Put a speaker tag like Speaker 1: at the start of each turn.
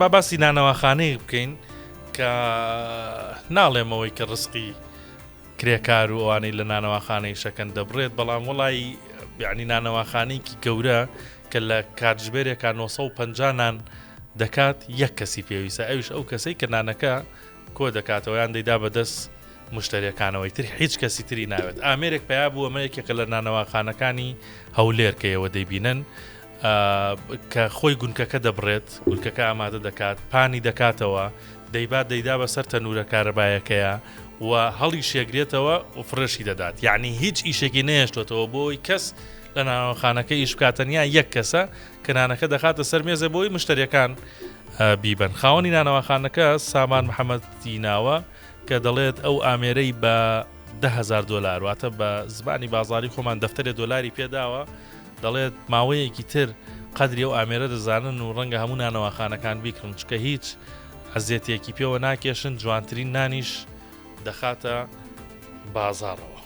Speaker 1: با باسی نانەواخانەیەک بکەین کە ناڵێم ئەوەی کە ڕسقی کرێکار و ئەوانەی لە نانەواخانەی شەکەن دەبڕێت، بەڵام وڵی یعنی نانەواخانەیەکی گەورە کە لە کاتژمێرێکا 950 نان دەکات، یەک کەسی پێویستە، ئەویش ئەو کەسەی کە نانەکە کۆ دەکاتەوە یان دەیدا بەدەست مشتەریەکانەوەی تر هیچ کەسی تری ناوێت. ئامێرێک پیا بوو، ئەمە یەکێکە لە نانەواخانەکانی هەولێر کە ئێوە دەیبینن، کە خۆی گونکەکە دەبڕێت، گونکەکە ئامادە دەکات، پانی دەکاتەوە، دەیبات دەیدا بەسەر تەنورە کارەبایەکەیە و هەڵی شێگرێتەوە و فڕێشی دەدات. یعنی هیچ ئیشێکی نەهێشتۆتەوە بۆی کەس لە نانەواخانەکە ئیش بکات، تەنیا یەک کەسە کە نانەکە دەخاتە سەر مێزە بۆی مشتەریەکان بیبەن. خاوەنی نانەواخانەکە سامان محەممەدی ناوە کە دەڵێت ئەو ئامێرەی بە 10,000 دۆلار، واتە بە زمانی بازاری خۆمان دەفتەرێ دۆلاری پێداوە، دەڵێت ماوەیەکی تر قەدری ئەو ئامێرە دەزانن و ڕەنگە هەموو نانەواخانەکان بیکڕن، چونکە هیچ ئەزیەتێکی پێوە ناکێشن، جوانترین نانیش دەخاتە بازاڕەوە.